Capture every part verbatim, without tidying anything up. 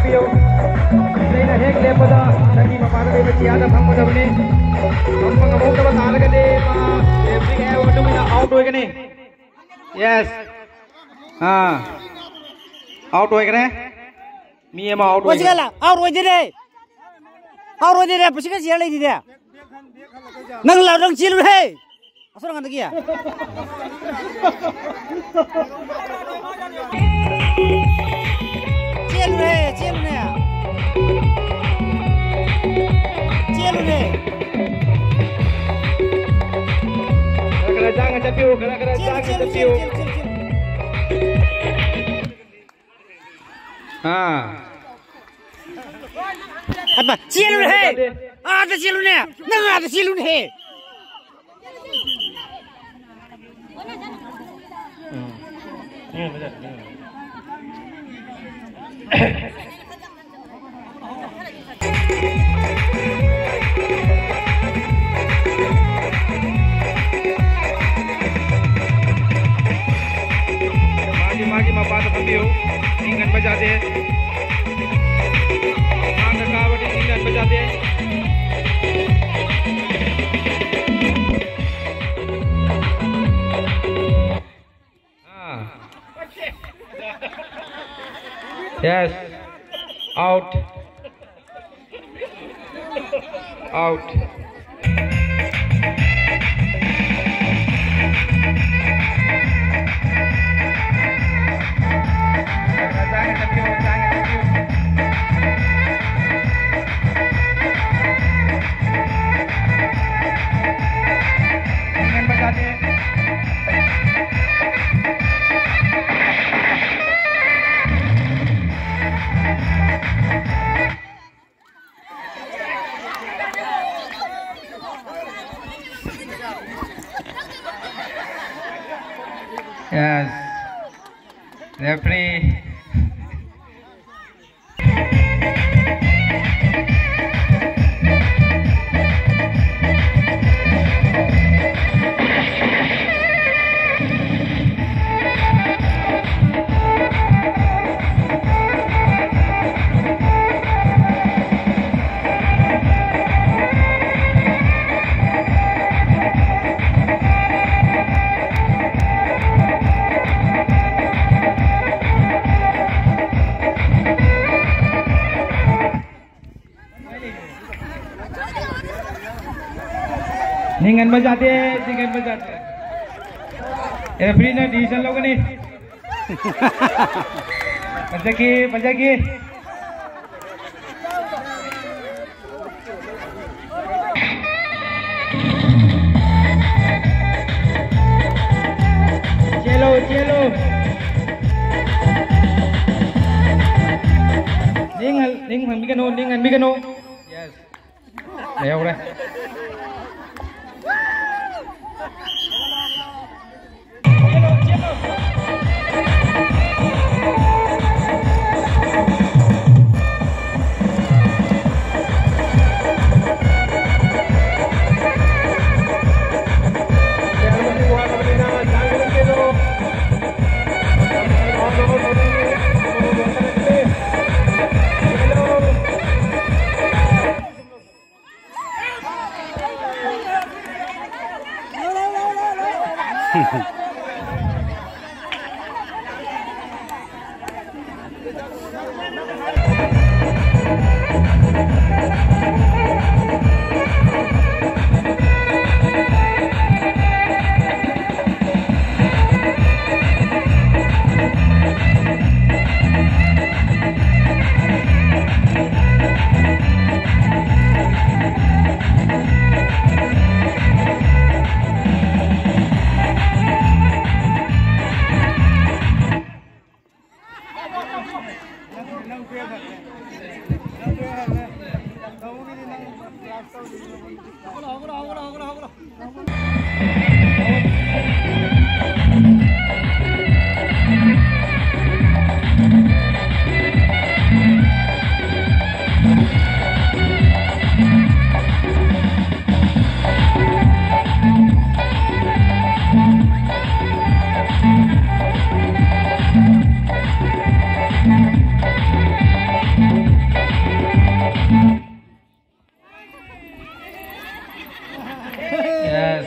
ꯄꯤꯌꯨ꯫ ꯑꯩꯅ ꯍꯦꯛ ꯂꯦꯞꯄꯗ ꯅꯪꯒꯤ ꯃꯄꯥꯗ ꯂꯩꯕ ꯆꯤꯌꯥꯗ ꯐꯝꯒꯗꯕꯅꯤ꯫ ꯐꯝꯕ ꯉꯝꯍꯧꯗꯕ ꯇꯥꯔꯒꯗꯤ ꯃꯥ ꯔꯦꯐ꯭ꯔꯤ ꯑꯌꯥꯕ ꯃꯇꯨꯡ ꯏꯟꯅ ꯑꯥꯎꯠ ꯑꯣꯏꯒꯅꯤ꯫ ꯌꯦꯁ꯫ ꯑꯥ꯫ ꯑꯥꯎꯠ ꯑꯣꯏꯈ꯭ꯔꯦ꯫ ꯃꯤ ꯑꯃ ꯑꯥꯎꯠ ꯑꯣꯏꯈ꯭ꯔꯦ꯫ ꯑꯥꯎꯠ ꯑꯣꯏꯗꯣꯏꯅꯦ꯫ ꯑꯥꯎꯠ ꯑꯣꯏꯗꯣꯏꯅꯦ꯫ ꯄꯨꯁꯤꯒ ꯆꯤꯌꯥ ꯂꯩꯔꯤꯅꯦ꯫ ꯅꯪ ꯂꯥꯎ, ꯅꯪ ꯆꯦꯜꯂꯨꯍꯦ꯫ ꯑꯁꯣꯝ ꯅꯥꯀꯟꯗꯒꯤ꯫ ꯆꯦꯜꯂꯨꯍꯦ, ꯆꯦꯜꯂꯨꯅꯦ꯫ ꯆꯦꯜꯂꯨꯅꯦ꯫ ꯈꯔ ꯈꯔ ꯆꯥꯡꯅ ꯆꯠꯄꯤꯌꯨ, ꯈꯔ ꯈꯔ ꯆꯦꯜꯂꯨ, ꯆꯥꯡꯅ ꯆꯦꯜꯂꯨ, ꯆꯠꯄꯤꯌꯨ꯫ ꯆꯦꯜꯂꯨ, ꯆꯦꯜꯂꯨ, ꯆꯦꯜꯂꯨ꯫ ꯑꯥ꯫ ꯑꯠꯃ, ꯆꯦꯜꯂꯨꯅꯦꯍꯦ! ꯑꯥꯗ ꯆꯦꯜꯂꯨꯅꯦ! ꯅꯪ ꯑꯥꯗ ꯆꯦꯜꯂꯨꯅꯦꯍꯦ! ꯃꯥꯒꯤ, ꯃꯥꯒꯤ ꯃꯄꯥꯗ ꯐꯝꯕꯤꯌꯨ꯫ ꯏꯪꯍꯟꯕ ꯌꯥꯗꯦ꯫ ꯃꯥꯡꯗ ꯀꯥꯕꯗꯤ ꯏꯪꯍꯟꯕ ꯌꯥꯗꯦ꯫ Ah. Yes. Out. Out. Yes. Referee. ꯊꯤꯡꯍꯟꯕ ꯌꯥꯗꯦ, ꯊꯤꯡꯍꯟꯕ ꯌꯥꯗꯦ꯫ ꯔꯦꯐ꯭ꯔꯤꯅ decision ꯂꯧꯒꯅꯤ꯫ ꯐꯖꯈꯤ, ꯐꯖꯈꯤ꯫ ꯆꯦꯜꯂꯣ, ꯆꯦꯜꯂꯣ꯫ ꯅꯤꯡ ꯍꯟ-, ꯅꯤꯡ ꯍꯟꯕꯤꯒꯅꯨ, ꯅꯤꯡ ꯍꯟꯕꯤꯒꯅꯨ꯫ Yes꯫ ꯂꯩꯍꯧꯔꯦ꯫ Yes.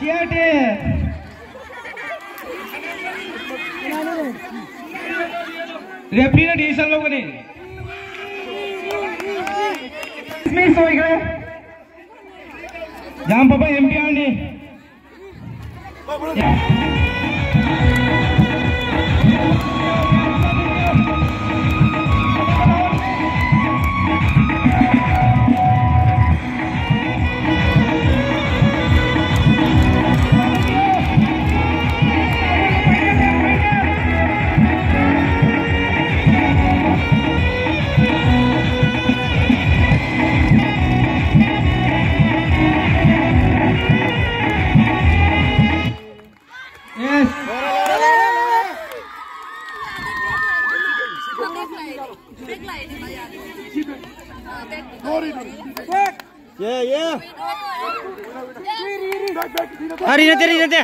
ꯌꯥꯗꯦ꯫ ꯔꯦꯐ꯭ꯔꯤꯅ ꯗꯤꯁꯤꯁꯟ ꯂꯧꯒꯅꯤ꯫ ꯗꯤꯁꯃꯤꯁ ꯑꯣꯏꯈ꯭ꯔꯦ꯫ ꯌꯥꯝ ꯐꯕ ꯑꯦꯝꯄꯤꯌꯥꯔꯅꯤ꯫ Yes. Yeah, yeah. Hari nanti, hari nanti.